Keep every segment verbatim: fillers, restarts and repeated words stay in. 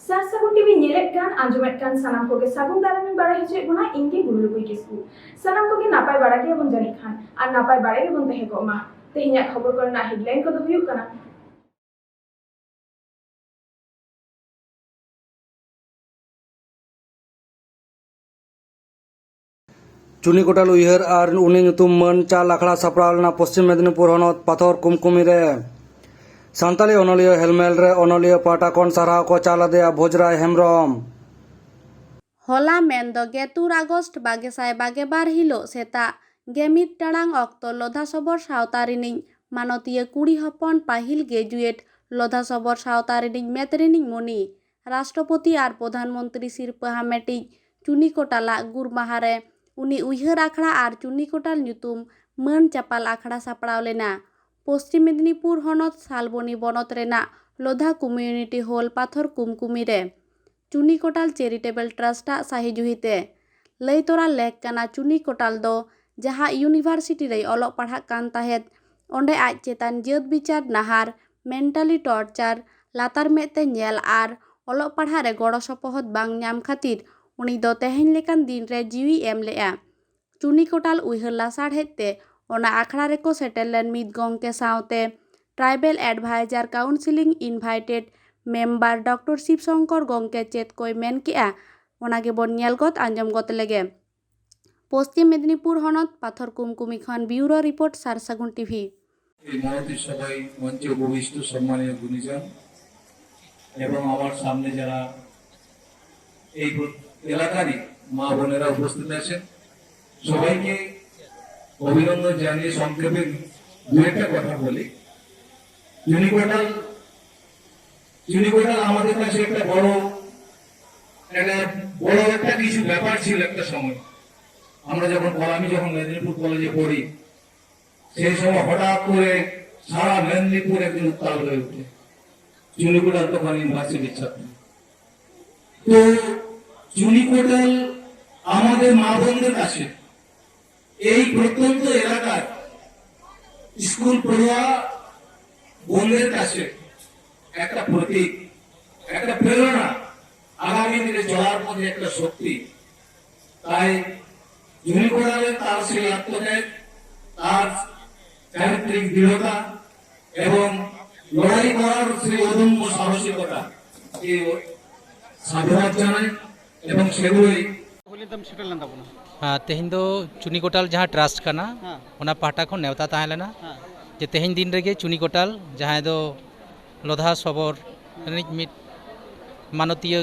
ᱥᱟᱨ ᱥᱟᱹᱜᱩᱱ ᱴᱤᱵᱷᱤ ᱧᱮᱞᱮᱫ ᱠᱟᱱ, ᱟᱸᱡᱚᱢᱮᱫ ᱠᱟᱱ ᱥᱟᱱᱟᱢ ᱠᱚᱜᱮ ᱥᱟᱹᱜᱩᱱ ᱫᱟᱨᱟᱢ ᱤᱧ ᱵᱟᱲᱟᱭ ᱦᱚᱪᱚᱭᱮᱫ ᱵᱚᱱᱟ, ᱤᱧ ᱜᱮ ᱜᱩᱨᱩ ᱞᱩᱠᱩᱭ ᱠᱤᱥᱠᱩ᱾ ᱥᱟᱱᱟᱢ ᱠᱚᱜᱮ ᱱᱟᱯᱟᱭ ᱵᱟᱲᱟ ᱜᱮᱭᱟᱵᱚᱱ ᱡᱟᱹᱱᱤᱡ ᱠᱷᱟᱱ, ᱟᱨ ᱱᱟᱯᱟᱭ ᱵᱟᱲᱟ ᱜᱮᱵᱚᱱ ᱛᱟᱦᱮᱸ ᱠᱚᱜ ᱢᱟ᱾ ᱛᱮᱦᱮᱧᱟᱜ ᱠᱷᱚᱵᱚᱨ ᱠᱚᱨᱮᱱᱟᱜ headline ᱠᱚᱫᱚ ᱦᱩᱭᱩᱜ ᱠᱟᱱᱟ, ᱪᱩᱱᱤ ᱠᱚᱴᱟᱞ ᱩᱭᱦᱟᱹᱨ ᱟᱨ ᱩᱱᱤ ᱧᱩᱛᱩᱢ ᱢᱟᱹᱱ ᱪᱟᱞ ᱟᱠᱷᱲᱟ ᱥᱟᱯᱲᱟᱣ ᱞᱮᱱᱟ ᱯᱚᱥᱪᱤᱢ ᱢᱮᱫᱤᱱᱤᱯᱩᱨ ᱦᱚᱱᱚᱛ ᱯᱟᱛᱷᱚᱨ ᱠᱩᱢᱠᱩᱢᱤ ᱨᱮ᱾ ᱥᱟᱱᱛᱟᱲᱤ ᱚᱱᱚᱞᱤᱭᱟᱹ ᱦᱮᱞᱢᱮᱞ ᱨᱮ ᱚᱱᱚᱞᱤᱭᱟᱹ ᱯᱟᱦᱴᱟ ᱠᱷᱚᱱ ᱥᱟᱨᱦᱟᱣ ᱠᱚ ᱪᱟᱞ ᱟᱫᱮᱭᱟ ᱵᱷᱳᱡᱽᱨᱟᱭ ᱦᱮᱢᱵᱨᱚᱢ᱾ ᱦᱚᱞᱟ ᱢᱮᱱᱫᱚ ᱜᱮᱛᱩᱨ ᱟᱜᱚᱥᱴ ᱵᱟᱜᱮ ᱥᱟᱭ ᱵᱟᱜᱮ ᱵᱟᱨ ᱦᱤᱞᱳᱜ ᱥᱮᱛᱟᱜ ᱜᱮ ᱢᱤᱫ ᱴᱟᱲᱟᱝ ᱚᱠᱛᱚ ᱞᱚᱫᱷᱟ ᱥᱚᱵᱚᱨ ᱥᱟᱶᱛᱟ ᱨᱤᱱᱤᱡ ᱢᱟᱱᱚᱛᱤᱭᱟᱹ ᱠᱩᱲᱤ ᱦᱚᱯᱚᱱ ᱯᱟᱹᱦᱤᱞ ᱜᱨᱮᱡᱩᱭᱮᱴ ᱞᱚᱫᱷᱟ ᱥᱚᱵᱚᱨ ᱥᱟᱶᱛᱟ ᱨᱤᱱᱤᱡ ᱢᱮᱫ ᱨᱤᱱᱤᱡ ᱢᱚᱱᱤ ᱨᱟᱥᱴᱨᱚᱯᱚᱛᱤ ᱟᱨ ᱯᱨᱚᱫᱷᱟᱱ ᱢᱚᱱᱛᱨᱤ ᱥᱤᱨᱯᱟᱹ ᱦᱟᱢᱮᱴᱤᱡ ᱪᱩᱱᱤ ᱠᱚᱴᱟᱞᱟᱜ ᱜᱩᱨ ᱢᱟᱦᱟ ᱨᱮ ᱩᱱᱤ ᱩᱭᱦᱟᱹᱨ ᱟᱠᱷᱲᱟ ᱟᱨ ᱪᱩᱱᱤ ᱠᱚᱴᱟᱞ ᱧᱩᱛᱩᱢ ᱢᱟᱹᱱ ᱪᱟᱯᱟᱞ ᱟᱠᱷᱲᱟ ᱥᱟᱯᱲᱟᱣ ᱞᱮᱱᱟ᱾ ᱯᱚᱥᱪᱤᱢ ᱢᱮᱫᱤᱱᱤᱯᱩᱨ ᱦᱚᱱᱚᱛ ᱥᱟᱞᱵᱚᱱᱤ ᱵᱚᱱᱚᱛ ᱨᱮᱱᱟᱜ ᱞᱚᱫᱷᱟ ᱠᱚᱢᱤᱭᱩᱱᱤᱴᱤ ᱦᱚᱞ ᱯᱟᱛᱷᱚᱨ ᱠᱩᱢᱠᱩᱢᱤ ᱨᱮ ᱪᱩᱱᱤ ᱠᱚᱴᱟᱞ ᱪᱮᱨᱤᱴᱮᱵᱚᱞ ᱴᱨᱟᱥᱴ ᱟᱜ ᱥᱟᱹᱦᱤ ᱡᱩᱦᱤᱛᱮ᱾ ᱞᱟᱹᱭ ᱛᱚᱨᱟ ᱞᱮᱠ ᱠᱟᱱᱟ, ᱪᱩᱱᱤ ᱠᱚᱴᱟᱞ ᱫᱚ ᱡᱟᱦᱟᱸ ᱤᱭᱩᱱᱤᱵᱷᱟᱨᱥᱤᱴᱤ ᱨᱮᱭ ᱚᱞᱚᱜ ᱯᱟᱲᱦᱟᱜ ᱠᱟᱱ ᱛᱟᱦᱮᱸᱫ, ᱚᱸᱰᱮ ᱟᱡ ᱪᱮᱛᱟᱱ ᱡᱟᱹᱛ ᱵᱤᱪᱟᱨ ᱱᱟᱦᱟᱨ, ᱢᱮᱱᱴᱟᱞᱤ ᱴᱚᱨᱪᱟᱨ, ᱞᱟᱛᱟᱨ ᱢᱮᱫ ᱛᱮ ᱧᱮᱞ ᱟᱨ ᱚᱞᱚᱜ ᱯᱟᱲᱦᱟᱜ ᱨᱮ ᱜᱚᱲᱚ ᱥᱚᱯᱚᱦᱚᱫ ᱵᱟᱝ ᱧᱟᱢ ᱠᱷᱟᱹᱛᱤᱨ ᱩᱱᱤ ᱫᱚ ᱛᱮᱦᱮᱧ ᱞᱮᱠᱟᱱ ᱫᱤᱱ ᱨᱮ ᱡᱤᱣᱤᱭ ᱮᱢ ᱞᱮᱫᱼᱟ᱾ ᱪᱩᱱᱤ ᱠᱚᱴᱟᱞ ᱩᱭᱦᱟᱹᱨ ᱞᱟᱥᱟᱲᱦᱮᱫ ᱛᱮ ᱚᱱᱟ ᱟᱠᱷᱲᱟ ᱨᱮᱠᱚ ᱥᱮᱴᱮᱨ ᱞᱮᱱ ᱢᱤᱫ ᱜᱚᱢᱠᱮ ᱥᱟᱶᱛᱮ tribal advisor counselling invited member doctor Shib Shankar ᱜᱚᱢᱠᱮ ᱪᱮᱫ ᱠᱚᱭ ᱢᱮᱱ ᱠᱮᱜᱼᱟ, ᱚᱱᱟ ᱜᱮᱵᱚᱱ ᱧᱮᱞ ᱜᱚᱫ ᱟᱸᱡᱚᱢ ᱜᱚᱫ ᱞᱮᱜᱮ᱾ ᱯᱚᱥᱪᱤᱢ ᱢᱮᱫᱤᱱᱤᱯᱩᱨ ᱦᱚᱱᱚᱛ ᱯᱟᱛᱷᱚᱨ ᱠᱩᱢᱠᱩᱢᱤ ᱠᱷᱚᱱ ᱵᱤᱭᱩᱨᱳ ᱨᱤᱯᱳᱨᱴ, ᱥᱟᱨ ᱥᱟᱹᱜᱩᱱ ᱴᱤᱵᱷᱤ᱾ এই মহতী সভায় মঞ্চে উপবিষ্ট সম্মানীয় গুণীজন এবং আমার সামনে যারা এই প্র- এলাকারই মা বোনেরা উপস্থিত আছেন, সবাইকে অভিনন্দন জানিয়ে সংক্ষেপে দু একটা কথা বলি। চুনিকোটাল, চুনিকোটাল আমাদের কাছে একটা বড়, একটা বড় একটা কিছু ব্যাপার ছিল একটা সময়। আমরা যখন কল- আমি যখন মেদিনীপুর কলেজে পড়ি, সেই সময় হঠাৎ করে সারা মেদিনীপুর একদিন উত্তাল হয়ে ওঠে। চুনিকোটাল তখন ইউনিভার্সিটির ছাত্র। তো চুনিকোটাল আমাদের মা বোনদের কাছে, এই প্রত্যন্ত এলাকার স্কুল পড়ুয়া বোনদের কাছে একটা প্রতীক। একটা প্রেরণা, আগামী দিনে চলার পথে একটা শক্তি। তাই জুনিকোটালে তার সেই আত্মত্যাগ, তার চারিত্রিক দৃঢ়তা এবং লড়াই করার সেই অদম্য সাহসিকতা, এই সাধুবাদ জানাই এবং সেগুলোই ᱟᱨ ᱛᱮᱦᱮᱧ ᱫᱚ ᱪᱩᱱᱤᱠᱚᱴᱟᱞ ᱡᱟᱦᱟᱸ ᱴᱨᱟᱥᱴ ᱠᱟᱱᱟ, ᱦᱮᱸ᱾ ᱚᱱᱟ ᱯᱟᱦᱴᱟ ᱠᱷᱚᱱ ᱱᱮᱣᱛᱟ ᱛᱟᱦᱮᱸ ᱞᱮᱱᱟ᱾ ᱦᱮᱸ᱾ ᱡᱮ ᱛᱮᱦᱮᱧ ᱫᱤᱱ ᱨᱮᱜᱮ ᱪᱩᱱᱤᱠᱚᱴᱟᱞ, ᱡᱟᱦᱟᱸᱭ ᱫᱚ ᱞᱚᱫᱷᱟ ᱥᱚᱵᱚᱨ ᱨᱤᱱᱤᱡ ᱢᱤᱫ ᱢᱟᱱᱚᱛᱤᱭᱟᱹ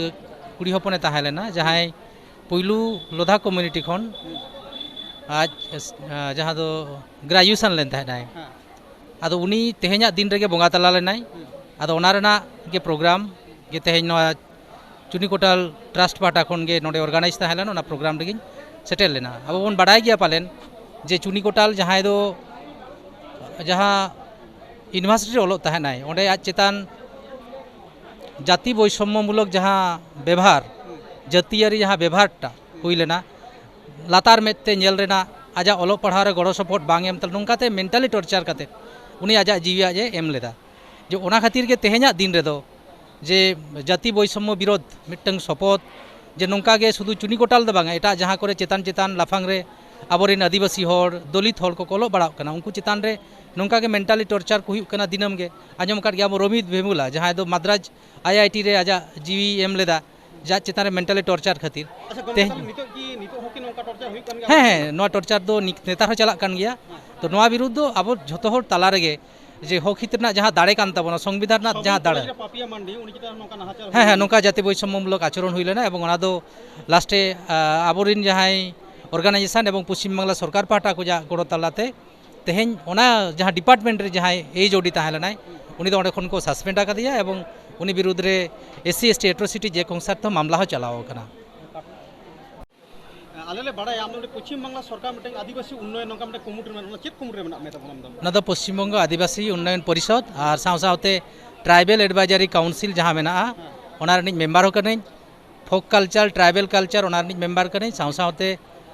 ᱠᱩᱲᱤ ᱦᱚᱯᱚᱱᱮ ᱛᱟᱦᱮᱸ ᱞᱮᱱᱟ, ᱡᱟᱦᱟᱸᱭ ᱯᱩᱭᱞᱩ ᱞᱚᱫᱷᱟ ᱠᱚᱢᱤᱭᱩᱱᱤᱴᱤ ᱠᱷᱚᱱ ᱟᱡ ᱡᱟᱦᱟᱸ ᱫᱚ ᱜᱨᱮᱡᱩᱭᱮᱥᱚᱱ ᱞᱮᱱ ᱛᱟᱦᱮᱸᱱᱟᱭ᱾ ᱦᱮᱸ᱾ ᱟᱫᱚ ᱩᱱᱤ ᱛᱮᱦᱮᱧᱟᱜ ᱫᱤᱱ ᱨᱮᱜᱮ ᱵᱚᱸᱜᱟ ᱛᱟᱞᱟ ᱞᱮᱱᱟᱭ᱾ ᱦᱩᱸ᱾ ᱟᱫᱚ ᱚᱱᱟ ᱨᱮᱱᱟᱜ ᱜᱮ ᱯᱨᱳᱜᱨᱟᱢ ᱜᱮ ᱛᱮᱦᱮᱧ ᱱᱚᱣᱟ ᱪᱩᱱᱤᱠᱚᱴᱟᱞ ᱴᱨᱟᱥᱴ ᱯᱟᱦᱴᱟ ᱠᱷᱚᱱ ᱜᱮ ᱱᱚᱰᱮ ᱚᱨᱜᱟᱱᱟᱭᱤᱡᱽ ᱛᱟᱦᱮᱸ ᱞᱮᱱᱟ, ᱚᱱᱟ ᱯᱨᱳᱜᱨᱟᱢ ᱨᱮᱜᱮᱧ ᱥᱮᱴᱮᱨ ᱞᱮᱱᱟ᱾ ᱟᱵᱚ ᱵᱚᱱ ᱵᱟᱰᱟᱭ ᱜᱮᱭᱟ ᱯᱟᱞᱮᱱ ᱡᱮ ᱪᱩᱱᱤᱠᱚᱴᱟᱞ ᱡᱟᱦᱟᱸᱭ ᱫᱚ ᱡᱟᱦᱟᱸ ᱤᱭᱩᱱᱤᱵᱷᱟᱨᱥᱤᱴᱤ ᱨᱮ ᱚᱞᱚᱜ ᱛᱟᱦᱮᱱᱟᱭ, ᱚᱸᱰᱮ ᱟᱡ ᱪᱮᱛᱟᱱ ᱡᱟᱹᱛᱤ ᱵᱳᱭᱥᱚᱢᱢᱚ ᱢᱩᱞᱚᱠ ᱡᱟᱦᱟᱸ ᱵᱮᱵᱷᱟᱨ, ᱡᱟᱹᱛᱤᱭᱟᱹᱨᱤ ᱡᱟᱦᱟᱸ ᱵᱮᱵᱷᱟᱨᱴᱟ ᱦᱩᱭ ᱞᱮᱱᱟ, ᱞᱟᱛᱟᱨ ᱢᱮᱫ ᱛᱮ ᱧᱮᱞ ᱨᱮᱱᱟᱜ, ᱟᱡᱟᱜ ᱚᱞᱚᱜ ᱯᱟᱲᱦᱟᱣ ᱨᱮ ᱜᱚᱲᱚ ᱥᱚᱯᱚᱦᱚᱫ ᱵᱟᱝ ᱮᱢ ᱛᱟᱞᱮ, ᱱᱚᱝᱠᱟᱛᱮ ᱢᱮᱱᱴᱟᱞᱤ ᱴᱚᱨᱪᱟᱨ ᱠᱟᱛᱮ ᱩᱱᱤ ᱟᱡᱟᱜ ᱡᱤᱣᱤᱭᱟᱜ ᱮ ᱮᱢ ᱞᱮᱫᱟ᱾ ᱡᱮ ᱚᱱᱟ ᱠᱷᱟᱹᱛᱤᱨ ᱜᱮ ᱛᱮᱦᱮᱧᱟᱜ ᱫᱤᱱ ᱨᱮᱫᱚ ᱡᱮ ᱡᱟᱹᱛᱤ ᱵᱳᱭᱥᱚᱢᱢᱚ ᱵᱤᱨᱳᱫᱷ ᱢᱤᱫᱴᱟᱝ ᱥᱚᱯᱚᱛ, ᱡᱮ ᱱᱚᱝᱠᱟ ᱜᱮ ᱥᱩᱫᱷᱩ ᱪᱩᱱᱤᱠᱚᱴᱟᱞ ᱫᱚ ᱵᱟᱝᱟ, ᱮᱴᱟᱜ ᱡᱟᱦᱟᱸ ᱠᱚᱨᱮ ᱪᱮᱛᱟᱱ ᱪᱮᱛᱟᱱ ᱞᱟᱯᱷᱟᱝ ᱨᱮ ᱟᱵᱚᱨᱮᱱ ᱟᱹᱫᱤᱵᱟᱹᱥᱤ ᱦᱚᱲ, ᱫᱚᱞᱤᱛ ᱦᱚᱲ ᱠᱚᱠᱚ ᱚᱞᱚᱜ ᱵᱟᱲᱟᱜ ᱠᱟᱱᱟ, ᱩᱱᱠᱩ ᱪᱮᱛᱟᱱ ᱨᱮ ᱱᱚᱝᱠᱟ ᱜᱮ ᱢᱮᱱᱴᱟᱞᱤ ᱴᱚᱨᱪᱟᱨ ᱠᱚ ᱦᱩᱭᱩᱜ ᱠᱟᱱᱟ ᱫᱤᱱᱟᱹᱢ ᱜᱮ᱾ ᱟᱸᱡᱚᱢ ᱟᱠᱟᱫ ᱜᱮᱭᱟ ᱵᱚᱱ ᱨᱚᱢᱤᱛ ᱵᱷᱮᱢᱩᱞᱟ, ᱡᱟᱦᱟᱸᱭ ᱫᱚ ᱢᱟᱫᱽᱨᱟᱡᱽ ᱟᱭ ᱟᱭ ᱴᱤ ᱨᱮ ᱟᱡᱟᱜ ᱡᱤᱣᱤᱭ ᱮᱢ ᱞᱮᱫᱟ, ᱡᱟᱡ ᱪᱮᱛᱟᱱ ᱨᱮ ᱢᱮᱱᱴᱟᱞᱤ ᱴᱚᱨᱪᱟᱨ ᱠᱷᱟᱹᱛᱤᱨ᱾ ᱟᱪᱪᱷᱟ ᱜᱚᱢᱠᱮ, ᱛᱮᱦᱮᱧ ᱛᱟᱦᱚᱞᱮ ᱱᱤᱛᱚᱜ ᱠᱤ, ᱱᱤᱛᱚᱜ ᱦᱚᱸ ᱠᱤ ᱱᱚᱝᱠᱟ ᱴᱚᱨᱪᱟᱨ ᱦᱩᱭᱩᱜ ᱠᱟᱱ ᱜᱮᱭᱟ? ᱦᱮᱸ, ᱦᱮᱸ, ᱱᱚᱣᱟ ᱴᱚᱨᱪᱟᱨ ᱫᱚ ᱱᱤᱛ-, ᱱᱮᱛᱟᱨ ᱦᱚᱸ ᱪᱟᱞᱟᱜ ᱠᱟᱱ ᱜᱮᱭᱟ᱾ ᱛᱚ ᱱᱚᱣᱟ ᱵᱤᱨᱩᱫᱽ ᱫᱚ ᱟᱵᱚ ᱡᱷᱚᱛᱚ ᱦᱚᱲ ᱛᱟᱞᱟ ᱨᱮᱜᱮ ᱡᱮ ᱦᱚᱠ ᱦᱤᱛ ᱨᱮᱱᱟᱜ ᱡᱟᱦᱟᱸ ᱫᱟᱲᱮ ᱠᱟᱱ ᱛᱟᱵᱚᱱᱟ, ᱥᱚᱝᱵᱤᱫᱷᱟᱱ ᱨᱮᱱᱟᱜ ᱡᱟᱦᱟᱸ ᱫᱟᱲᱮ᱾ ᱯᱟᱯᱤᱭᱟ ᱢᱟᱱᱰᱤ, ᱩᱱᱤ ᱪᱮᱛᱟᱱ ᱱᱚᱝᱠᱟ ᱱᱟᱦᱟᱪᱟᱨ ᱦᱮᱸ, ᱦᱮᱸ, ᱦᱩᱭ ᱱᱚᱝᱠᱟ ᱡᱟᱹᱛᱤ ᱵᱳᱭᱥᱚᱢᱢᱚᱢᱩᱞᱚᱠ ᱟᱪᱚᱨᱚᱱ ᱦᱩᱭ ᱞᱮᱱᱟ ᱮᱵᱚᱝ ᱚᱱᱟ ᱫᱚ ᱞᱟᱥᱴᱮ, ᱟ, ᱟᱵᱚᱨᱮᱱ ᱡᱟᱦᱟᱸᱭ ᱚᱨᱜᱟᱱᱟᱭᱡᱮᱥᱚᱱ ᱮᱵᱚᱝ ᱯᱚᱥᱪᱤᱢ ᱵᱟᱝᱞᱟ ᱥᱚᱨᱠᱟᱨ ᱯᱟᱦᱴᱟ ᱠᱷᱚᱱᱟᱜ ᱜᱚᱲᱚ ᱛᱟᱞᱟᱛᱮ ᱛᱮᱦᱮᱧ ᱚᱱᱟ ᱡᱟᱦᱟᱸ ᱰᱤᱯᱟᱨᱴᱢᱮᱱᱴ ᱨᱮ ᱡᱟᱦᱟᱸᱭ ᱮᱭᱤᱪ ᱳ ᱰᱤ ᱛᱟᱦᱮᱸ ᱞᱮᱱᱟᱭ, ᱩᱱᱤ ᱫᱚ ᱚᱸᱰᱮ ᱠᱷᱚᱱ ᱠᱚ ᱥᱟᱥᱯᱮᱱᱰ ᱟᱠᱟᱫᱮᱭᱟ ᱮᱵᱚᱝ ᱩᱱᱤ ᱵᱤᱨᱩᱫᱽ ᱨᱮ S C S T atrocity ᱡᱮ ᱠᱚᱱᱥᱟᱨᱴ ᱛᱮ ᱢᱟᱢᱞᱟ ᱦᱚᱸ ᱪᱟᱞᱟᱣ ᱟᱠᱟᱱᱟ᱾ ᱟᱞᱮ ᱞᱮ ᱵᱟᱲᱟᱭᱟ ᱟᱢ ᱫᱚ ᱚᱸᱰᱮ ᱯᱚᱪᱷᱤᱢ ᱵᱟᱝᱞᱟ ᱥᱚᱨᱠᱟᱨ ᱢᱤᱫᱴᱟᱝ ᱟᱹᱫᱤᱵᱟᱹᱥᱤ ᱩᱱᱱᱚᱭᱚᱱ ᱱᱚᱝᱠᱟ ᱢᱤᱫᱴᱟᱝ ᱠᱚᱢᱤᱴᱤ ᱨᱮ ᱢᱮᱱᱟᱜ ᱢᱮᱭᱟ, ᱪᱮᱫ ᱠᱚᱢᱤᱴᱤ ᱨᱮ ᱢᱮᱱᱟᱜ ᱢᱮᱭᱟ ᱛᱟᱵᱚᱱ ᱟᱢ ᱫᱚ? ᱚᱱᱟ ᱫᱚ ᱯᱚᱥᱪᱤᱢ ᱵᱚᱝᱜᱚ ᱟᱹᱫᱤᱵᱟᱹᱥᱤ ᱩᱱᱱᱚᱭᱚᱱ ᱯᱚᱨᱤᱥᱚᱫᱽ ᱟᱨ ᱥᱟᱶ ᱥᱟᱶᱛᱮ ᱴᱨᱟᱭᱵᱮᱞ ᱮᱰᱵᱟᱭᱡᱟᱨᱤ ᱠᱟᱣᱩᱱᱥᱤᱞ ᱡᱟᱦᱟᱸ ᱢᱮᱱᱟᱜᱼᱟ, ᱦᱮᱸ᱾ ᱚᱱᱟ ᱨᱤᱱᱤᱡ ᱢᱮᱢᱵᱟᱨ ᱦᱚᱸ ᱠᱟᱹᱱᱟᱹᱧ᱾ ᱯᱷᱳᱠ ᱠᱟᱞᱪᱟᱨ, ᱴᱨᱟᱭᱵᱮᱞ ᱠᱟᱞᱪᱟᱨ, ᱚᱱᱟ ᱨᱤᱱᱤᱡ ᱢᱮᱢᱵᱟᱨ ᱠᱟᱹᱱᱟᱹᱧ᱾ ᱥᱟᱶ ᱥᱟᱶᱛᱮ,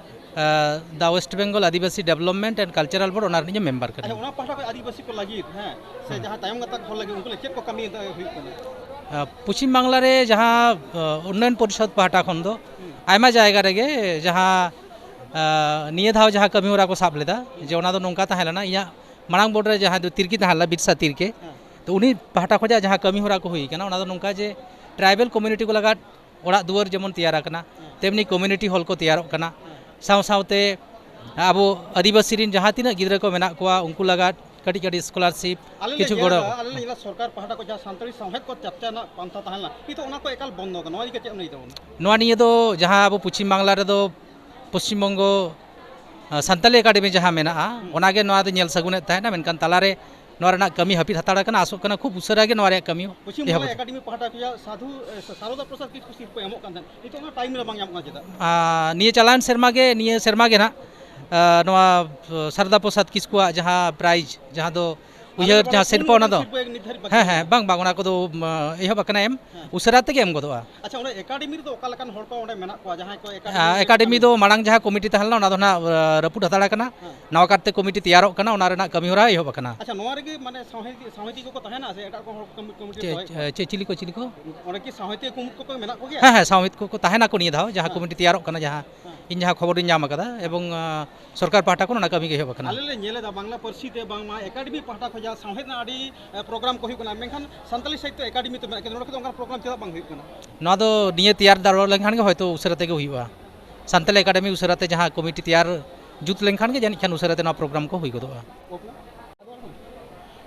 ᱟ, the West Bengal Adivasi Development and Cultural Board, ᱚᱱᱟ ᱨᱤᱱᱤᱡ ᱢᱮᱢᱵᱟᱨ ᱠᱟᱹᱱᱟᱹᱧ᱾ ᱟᱪᱪᱷᱟ, ᱚᱱᱟ ᱯᱟᱦᱴᱟ ᱠᱷᱚᱱ ᱟᱹᱫᱤᱵᱟᱹᱥᱤ ᱠᱚ ᱞᱟᱹᱜᱤᱫ, ᱦᱮᱸ, ᱥᱮ ᱦᱮᱸ᱾ ᱡᱟᱦᱟᱸ ᱛᱟᱭᱚᱢ ᱜᱟᱛᱟᱠ ᱦᱚᱲ ᱞᱟᱹᱜᱤᱫ, ᱩᱱᱠᱩ ᱞᱟᱹᱜᱤᱫ ᱪᱮᱫ ᱠᱚ ᱠᱟᱹᱢᱤ ᱦᱩᱭᱩᱜ ᱠᱟᱱᱟ? ᱟᱨ ᱯᱚᱪᱷᱤᱢ ᱵᱟᱝᱞᱟ ᱨᱮ ᱡᱟᱦᱟᱸ, ᱟ, ᱩᱱᱱᱚᱭᱚᱱ ᱯᱚᱨᱤᱥᱚᱫᱽ ᱯᱟᱦᱴᱟ ᱠᱷᱚᱱ ᱫᱚ ᱦᱩᱸ᱾ ᱟᱭᱢᱟ ᱡᱟᱭᱜᱟ ᱨᱮᱜᱮ ᱡᱟᱦᱟᱸ, ᱟ, ᱱᱤᱭᱟᱹ ᱫᱷᱟᱣ ᱡᱟᱦᱟᱸ ᱠᱟᱹᱢᱤ ᱦᱚᱨᱟ ᱠᱚ ᱥᱟᱵ ᱞᱮᱫᱟ, ᱡᱮ ᱚᱱᱟ ᱫᱚ ᱱᱚᱝᱠᱟ ᱛᱟᱦᱮᱸ ᱞᱮᱱᱟ, ᱤᱧᱟᱹᱜ ᱢᱟᱲᱟᱝ ᱵᱳᱨᱰ ᱨᱮ ᱡᱟᱦᱟᱸᱭ ᱫᱚ ᱛᱤᱨᱠᱤ ᱛᱟᱦᱮᱸ ᱞᱮᱱᱟ, ᱵᱤᱨᱥᱟ ᱛᱤᱨᱠᱮ, ᱦᱮᱸ᱾ ᱛᱚ ᱩᱱᱤ ᱯᱟᱦᱴᱟ ᱠᱷᱚᱱᱟᱜ ᱡᱟᱦᱟᱸ ᱠᱟᱹᱢᱤ ᱦᱚᱨᱟ ᱠᱚ ᱦᱩᱭ ᱠᱟᱱᱟ, ᱚᱱᱟ ᱫᱚ ᱱᱚᱝᱠᱟ ᱡᱮ ᱴᱨᱟᱭᱵᱮᱞ ᱠᱚᱢᱤᱭᱩᱱᱤᱴᱤ ᱠᱚ ᱞᱟᱜᱟᱫ ᱚᱲᱟᱜ ᱫᱩᱣᱟᱹᱨ ᱡᱮᱢᱚᱱ ᱛᱮᱭᱟᱨ ᱟᱠᱟᱱᱟ, ᱦᱮᱸ᱾ ᱛᱮᱢᱱᱤ ᱠᱚᱢᱤᱭᱩᱱᱤᱴᱤ ᱦᱚᱞ ᱠᱚ ᱛᱮᱭᱟᱨᱚᱜ ᱠᱟᱱᱟ᱾ ᱦᱮᱸ᱾ ᱥᱟᱶ ᱥᱟᱶᱛᱮ ᱟᱵᱚ ᱟᱹᱫᱤᱵᱟᱹᱥᱤ ᱨᱮᱱ ᱡᱟᱦᱟᱸ ᱛᱤᱱᱟᱹᱜ ᱜᱤᱫᱽᱨᱟᱹ ᱠᱚ ᱢᱮᱱᱟᱜ ᱠᱚᱣᱟ, ᱩᱱᱠᱩ ᱞᱟᱜᱟᱫ ᱠᱟᱹᱴᱤᱡ ᱠᱟᱹᱴᱤᱡ ᱥᱠᱚᱞᱟᱨᱥᱤᱯ, ᱟᱞᱮ ᱞᱮ ᱠᱤᱪᱷᱩ ᱧᱮᱞ ᱜᱚᱲᱚ᱾ ᱮᱫᱟ, ᱟᱞᱮ ᱞᱮ ᱧᱮᱞᱟ ᱥᱚᱨᱠᱟᱨ ᱯᱟᱦᱴᱟ ᱠᱷᱚᱱ ᱡᱟᱦᱟᱸ ᱥᱟᱱᱛᱟᱲᱤ ᱥᱟᱶᱦᱮᱫ ᱠᱚ ᱪᱟᱨᱪᱟ ᱨᱮᱱᱟᱜ ᱯᱟᱱᱛᱷᱟ ᱛᱟᱦᱮᱸ ᱞᱮᱱᱟ, ᱱᱤᱛᱚᱜ ᱚᱱᱟ ᱠᱚ ᱮᱠᱟᱞ ᱵᱚᱱᱫᱚ ᱟᱠᱟᱱᱟ, ᱱᱚᱣᱟ ᱤᱫᱤ ᱠᱟᱛᱮ ᱪᱮᱫ ᱮᱢ ᱞᱟᱹᱭ ᱛᱟᱵᱚᱱᱟ? ᱱᱚᱣᱟ ᱱᱤᱭᱮ ᱫᱚ ᱡᱟᱦᱟᱸ ᱟᱵᱚ ᱯᱚᱪᱷᱤᱢ ᱵᱟᱝᱞᱟ ᱨᱮᱫᱚ ᱯᱚᱥᱪᱤᱢ ᱵᱚᱝᱜᱚ, ᱟ, ᱥᱟᱱᱛᱟᱞᱤ ᱮᱠᱟᱰᱮᱢᱤ ᱡᱟᱦᱟᱸ ᱢᱮᱱᱟᱜᱼᱟ, ᱦᱩᱸ᱾ ᱚᱱᱟᱜᱮ ᱱᱚᱣᱟ ᱫᱚ ᱧᱮᱞ ᱥᱟᱹᱜᱩᱱᱮᱫ ᱛᱟᱦᱮᱱᱟ, ᱢᱮᱱᱠᱷᱟᱱ ᱛᱟᱞᱟᱨᱮ ᱱᱚᱣᱟ ᱨᱮᱱᱟᱜ ᱠᱟᱹᱢᱤ ᱦᱟᱹᱯᱤᱫ ᱦᱟᱛᱟᱲ ᱟᱠᱟᱱᱟ᱾ ᱟᱥᱚᱜ ᱠᱟᱱᱟ ᱠᱷᱩᱵ ᱩᱥᱟᱹᱨᱟ ᱜᱮ ᱱᱚᱣᱟ ᱨᱮᱭᱟᱜ ᱠᱟᱹᱢᱤ ᱯᱚᱪᱷᱤᱢ ᱮᱦᱚᱵ ᱵᱟᱝᱞᱟ ᱦᱚᱪᱚ᱾ ᱮᱠᱟᱰᱮᱢᱤ ᱯᱟᱦᱴᱟ ᱠᱷᱚᱱᱟᱜ ᱥᱟᱫᱷᱩ, ᱮ, ᱥᱟᱨᱚᱫᱟ ᱯᱨᱚᱥᱟᱫᱽ ᱠᱤᱥᱠᱩ ᱥᱤᱨᱯᱟᱹ ᱮᱢᱚᱜ ᱠᱟᱱ ᱛᱟᱦᱮᱸᱫ, ᱱᱤᱛᱚᱜ ᱚᱱᱟ ᱴᱟᱭᱤᱢ ᱨᱮ ᱵᱟᱝ ᱧᱟᱢᱚᱜ ᱠᱟᱱᱟ ᱪᱮᱫᱟᱜ? ᱟᱨ ᱱᱤᱭᱟᱹ ᱪᱟᱞᱟᱣᱮᱱ ᱥᱮᱨᱢᱟ ᱜᱮ, ᱱᱤᱭᱟᱹ ᱥᱮᱨᱢᱟ ᱜᱮ ᱱᱟᱦᱟᱜ, ᱟ, ᱱᱚᱣᱟ, ᱟ, ᱥᱟᱨᱚᱫᱟ ᱯᱨᱚᱥᱟᱫᱽ ᱠᱤᱥᱠᱩᱣᱟᱜ ᱡᱟᱦᱟᱸ ᱯᱨᱟᱭᱤᱡᱽ, ᱡᱟᱦᱟᱸ ᱫᱚ ᱟᱞᱮ ᱩᱭᱦᱟᱹᱨ ᱫᱚ ᱡᱟᱦᱟᱸ ᱯᱩᱱ ᱥᱤᱨᱯᱟᱹ, ᱚᱱᱟ ᱜᱚᱴᱟᱝ ᱫᱚ ᱥᱤᱨᱯᱟᱹ ᱱᱤᱨᱫᱷᱟᱨᱤᱛ ᱵᱟᱠᱤ ᱦᱮᱸ, ᱦᱮᱸ, ᱢᱮᱱᱟᱜᱼᱟ᱾ ᱵᱟᱝ, ᱵᱟᱝ, ᱚᱱᱟ ᱠᱚᱫᱚ, ᱢ, ᱮᱦᱚᱵ ᱟᱠᱟᱱᱟ ᱮᱢ, ᱦᱮᱸ᱾ ᱩᱥᱟᱹᱨᱟ ᱛᱮᱜᱮ ᱮᱢ ᱜᱚᱫᱚᱜᱼᱟ᱾ ᱟᱪᱪᱷᱟ, ᱚᱸᱰᱮ ᱮᱠᱟᱰᱮᱢᱤ ᱨᱮᱫᱚ ᱚᱠᱟ ᱞᱮᱠᱟᱱ ᱦᱚᱲ ᱠᱚ ᱚᱸᱰᱮ ᱢᱮᱱᱟᱜ ᱠᱚᱣᱟ, ᱡᱟᱦᱟᱸᱭ ᱠᱚ ᱮᱠᱟᱰᱮᱢᱤ ᱟ, ᱨᱮ ᱮᱠᱟᱰᱮᱢᱤ ᱠᱟᱹᱢᱤ? ᱫᱚ ᱢᱟᱲᱟᱝ ᱡᱟᱦᱟᱸ ᱠᱚᱢᱤᱴᱤ ᱛᱟᱦᱮᱸ ᱞᱮᱱᱟ, ᱚᱱᱟ ᱫᱚ ᱱᱟᱜ, ᱟ, ᱨᱟᱹᱯᱩᱫ ᱦᱟᱛᱟᱲ ᱟᱠᱟᱱᱟ᱾ ᱦᱮᱸ᱾ ᱱᱟᱣᱟ ᱠᱟᱨᱛᱮ ᱠᱚᱢᱤᱴᱤ ᱛᱮᱭᱟᱨᱚᱜ ᱠᱟᱱᱟ, ᱚᱱᱟ ᱨᱮᱱᱟᱜ ᱠᱟᱹᱢᱤ ᱦᱚᱨᱟ ᱮᱦᱚᱵ ᱟᱠᱟᱱᱟ᱾ ᱟᱪᱪᱷᱟ, ᱱᱚᱣᱟ ᱨᱮᱜᱮ ᱢᱟᱱᱮ ᱥᱟᱶᱦᱮᱫ, ᱥᱟᱶᱦᱮᱫᱤᱭᱟᱹ ᱠᱚᱠᱚ ᱛᱟᱦᱮᱱᱟ ᱥᱮ ᱮᱴᱟᱜ ᱠᱚ ᱦᱚᱲ ᱠᱚ ᱠᱚᱢᱤ-, ᱠᱚᱢᱤᱴᱤ ᱪᱮ-, ᱨᱮ ᱨᱚᱦᱚᱭ ᱠᱚᱣᱟ? ᱪᱮ-, ᱪᱤᱞᱤ ᱠᱚ, ᱪᱤᱞᱤ ᱠᱚ? ᱚᱸᱰᱮ ᱠᱤ ᱥᱟᱶᱦᱮᱫᱤᱭᱟᱹ ᱠᱚ ᱠᱚ ᱢᱮᱱᱟᱜ ᱠᱚᱜᱮᱭᱟ? ᱦᱮᱸ, ᱦᱮᱸ, ᱥᱟᱶᱦᱮᱫ ᱠᱚᱠᱚ ᱛᱟᱦᱮᱱᱟᱠᱚ ᱱᱤᱭᱟᱹ ᱫᱷᱟᱣ, ᱡᱟᱦᱟᱸ ᱦᱮᱸ᱾ ᱠᱚᱢᱤᱴᱤ ᱛᱮᱭᱟᱨᱚᱜ ᱠᱟᱱᱟ, ᱡᱟᱦᱟᱸ ᱦᱮᱸ᱾ ᱤᱧ ᱡᱟᱦᱟᱸ ᱠᱷᱚᱵᱚᱨᱤᱧ ᱧᱟᱢ ᱟᱠᱟᱫᱟ, ᱮᱵᱚᱝ, ᱟ, ᱥᱚᱨᱠᱟᱨ ᱯᱟᱦᱴᱟ ᱠᱷᱚᱱ ᱚᱱᱟ ᱠᱟᱹᱢᱤ ᱜᱮ ᱮᱦᱚᱵ ᱟᱠᱟᱱᱟ᱾ ᱟᱞᱮ ᱞᱮ ᱧᱮᱞ ᱮᱫᱟ ᱵᱟᱝᱞᱟ ᱯᱟᱹᱨᱥᱤ ᱛᱮ ᱵᱟᱝᱢᱟ ᱮᱠᱟᱰᱮᱢᱤ ᱯᱟᱦᱴᱟ ᱠᱷᱚᱱᱟᱜ ᱥᱟᱶᱦᱮᱫ ᱨᱮᱱᱟᱜ ᱟᱹᱰᱤ, ᱮ, ᱯᱨᱳᱜᱨᱟᱢ ᱠᱚ ᱦᱩᱭᱩᱜ ᱠᱟᱱᱟ, ᱢᱮᱱᱠᱷᱟᱱ ᱥᱟᱱᱛᱟᱞᱤ ᱥᱟᱦᱤᱛᱛᱚ ᱮᱠᱟᱰᱮᱢᱤ ᱛᱮ ᱢᱮᱱᱟᱜ, ᱠᱤᱱᱛᱩ ᱱᱚᱰᱮ ᱠᱷᱚᱱ ᱫᱚ ᱚᱱᱠᱟᱱ ᱯᱨᱳᱜᱨᱟᱢ ᱪᱮᱫᱟᱜ ᱵᱟᱝ ᱦᱩᱭᱩᱜ ᱠᱟᱱᱟ? ᱱᱚᱣᱟ ᱫᱚ ᱱᱤᱭᱟᱹ ᱛᱮᱭᱟᱨ ᱫᱟᱲᱮ ᱞᱮᱱᱠᱷᱟᱱ ᱜᱮ ᱦᱚᱭᱛᱳ ᱩᱥᱟᱹᱨᱟ ᱛᱮᱜᱮ ᱦᱩᱭᱩᱜᱼᱟ᱾ ᱥᱟᱱᱛᱟᱞᱤ ᱮᱠᱟᱰᱮᱢᱤ ᱩᱥᱟᱹᱨᱟ ᱛᱮ ᱡᱟᱦᱟᱸ ᱠᱚᱢᱤᱴᱤ ᱛᱮᱭᱟᱨ ᱡᱩᱛ ᱞᱮᱱᱠᱷᱟᱱ ᱜᱮ ᱡᱟᱹᱱᱤᱡ ᱠᱷᱟᱱ ᱩᱥᱟᱹᱨᱟ ᱛᱮ ᱱᱚᱣᱟ ᱯᱨᱳᱜᱨᱟᱢ ᱠᱚ ᱦᱩᱭ ᱜᱚᱫᱚᱜᱼᱟ᱾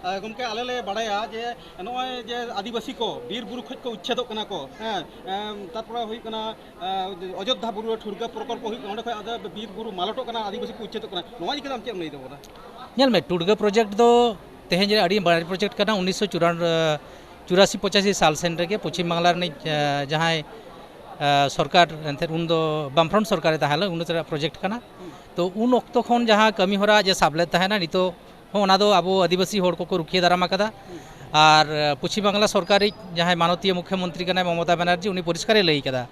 ᱮ, ᱜᱚᱢᱠᱮ, ᱟᱞᱮ ᱞᱮ ᱵᱟᱲᱟᱭᱟ ᱡᱮ ᱱᱚᱜᱼᱚᱭ ᱡᱮ ᱟᱹᱫᱤᱵᱟᱹᱥᱤ ᱠᱚ ᱵᱤᱨ ᱵᱩᱨᱩ ᱠᱷᱚᱱ ᱠᱚ ᱩᱪᱪᱷᱮᱫᱚᱜ ᱠᱟᱱᱟ ᱠᱚ, ᱦᱮᱸ, ᱮᱢ, ᱛᱟᱨᱯᱚᱨᱮ ᱦᱩᱭᱩᱜ ᱠᱟᱱᱟ, ᱮ, ᱚᱡᱳᱫᱽᱫᱷᱟ ᱵᱩᱨᱩ ᱨᱮ ᱴᱷᱩᱲᱜᱟᱹ ᱯᱨᱚᱠᱚᱞᱯᱚ ᱦᱩᱭᱩᱜ ᱠᱟᱱᱟ, ᱚᱸᱰᱮ ᱠᱷᱚᱱ ᱟᱫᱚ ᱵᱤᱨ ᱵᱩᱨᱩ ᱢᱟᱞᱚᱴᱚᱜ ᱠᱟᱱᱟ, ᱟᱹᱫᱤᱵᱟᱹᱥᱤ ᱠᱚ ᱩᱪᱪᱷᱮᱫᱚᱜ ᱠᱟᱱᱟ, ᱱᱚᱣᱟ ᱤᱫᱤ ᱠᱟᱛᱮ ᱟᱢ ᱪᱮᱫ ᱮᱢ ᱞᱟᱹᱭ ᱛᱟᱵᱚᱱᱟ? ᱧᱮᱞ ᱢᱮ, ᱴᱩᱲᱜᱟᱹ ᱯᱨᱚᱡᱮᱠᱴ ᱫᱚ ᱛᱮᱦᱮᱧ ᱨᱮ ᱟᱹᱰᱤ ᱢᱟᱨᱮ ᱯᱨᱚᱡᱮᱠᱴ ᱠᱟᱱᱟ, ᱩᱱᱤᱥᱥᱚ ᱪᱩᱨᱟᱱ-, ᱪᱩᱨᱟᱥᱤ ᱯᱚᱸᱪᱟᱥᱤ ᱥᱟᱞ ᱥᱮᱱ ᱨᱮᱜᱮ ᱯᱚᱪᱷᱤᱢ ᱵᱟᱝᱞᱟ ᱨᱤᱱᱤᱡ, ᱮ, ᱡᱟᱦᱟᱸᱭ, ᱮ, ᱥᱚᱨᱠᱟᱨ, ᱮᱱᱛᱮᱫ ᱩᱱᱫᱚ ᱵᱟᱢᱯᱷᱨᱚᱱᱴ ᱥᱚᱨᱠᱟᱨᱮ ᱛᱟᱦᱮᱸ ᱞᱮᱱᱟ, ᱩᱱ ᱨᱮᱭᱟᱜ ᱯᱨᱚᱡᱮᱠᱴ ᱠᱟᱱᱟ᱾ ᱛᱚ ᱩᱱ ᱚᱠᱛᱚ ᱠᱷᱚᱱ ᱡᱟᱦᱟᱸ ᱠᱟᱹᱢᱤ ᱦᱚᱨᱟ ᱡᱮ ᱥᱟᱵ ᱞᱮᱫ ᱛᱟᱦᱮᱱᱟ, ᱱᱤᱛᱚᱜ ᱦᱚᱸ ᱚᱱᱟ ᱫᱚ ᱟᱵᱚ ᱟᱹᱫᱤᱵᱟᱹᱥᱤ ᱦᱚᱲ ᱠᱚᱠᱚ ᱨᱩᱠᱷᱤᱭᱟᱹ ᱫᱟᱨᱟᱢ ᱟᱠᱟᱫᱟ᱾ ᱟᱨ, ᱮ, ᱯᱚᱪᱷᱤᱢ ᱵᱟᱝᱞᱟ ᱥᱚᱨᱠᱟᱨᱤᱡ ᱡᱟᱦᱟᱸᱭ ᱢᱟᱱᱚᱛᱤᱭᱟᱹ ᱢᱩᱠᱷᱭᱚᱢᱚᱱᱛᱨᱤ ᱠᱟᱱᱟᱭ ᱢᱚᱢᱚᱛᱟ ᱵᱟᱱᱟᱨᱡᱤ, ᱩᱱᱤ ᱯᱚᱨᱤᱥᱠᱟᱨᱮ ᱞᱟᱹᱭ ᱟᱠᱟᱫᱟ